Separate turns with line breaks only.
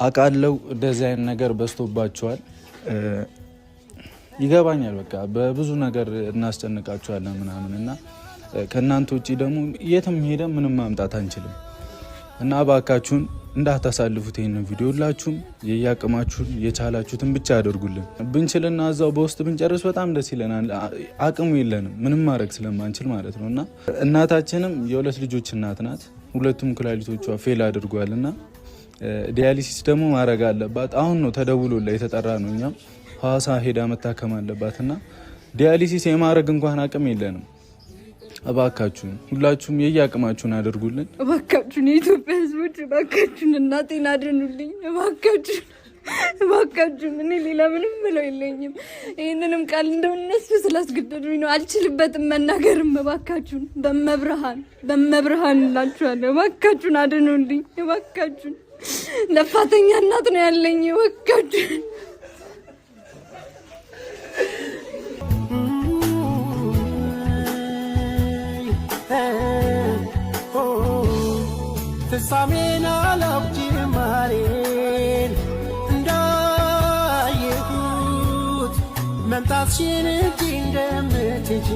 አውቃለሁ እንደዚህ አይነት ነገር በዝቶባቸዋል። ይገባኛል። በቃ በብዙ ነገር እናስጨንቃቸዋለን ምናምን እና ከእናንተ ውጭ ደግሞ የትም ሄደ ምንም ማምጣት አንችልም እና እባካችሁን እንዳታሳልፉት ይህንን ቪዲዮ። ሁላችሁም የያቅማችሁን የቻላችሁትን ብቻ አድርጉልን። ብንችልና እዛው በውስጥ ብንጨርስ በጣም ደስ ይለናል። አቅሙ የለንም ምንም ማድረግ ስለማንችል ማለት ነው እና እናታችንም የሁለት ልጆች እናት ናት። ሁለቱም ኩላሊቶቿ fail አድርጓል እና dialysis ደግሞ ማድረግ አለባት። አሁን ነው ተደውሎላ የተጠራ ነው። እኛም ሐዋሳ ሄዳ መታከም አለባት እና dialysis የማድረግ እንኳን አቅም የለንም። እባካችሁን ሁላችሁም የየአቅማችሁን አድርጉልን።
እባካችሁን የኢትዮጵያ ሕዝቦች እባካችሁን እናቴን አድኑልኝ። እባካችሁን እባካችሁን። እኔ ሌላ ምንም ምለው የለኝም። ይህንንም ቃል እንደው እነሱ ስላስገደዱኝ ነው፣ አልችልበትም መናገርም። እባካችሁን በመብርሃን በመብርሃን እላችኋለሁ። እባካችሁን አድኑልኝ። እባካችሁን ለፋተኛ እናት ነው ያለኝ። እባካችሁን።
ፍጻሜን አላውቅ ጅማሬን እንዳየሁት መምጣትሽን እንጂ እንደምትሄጂ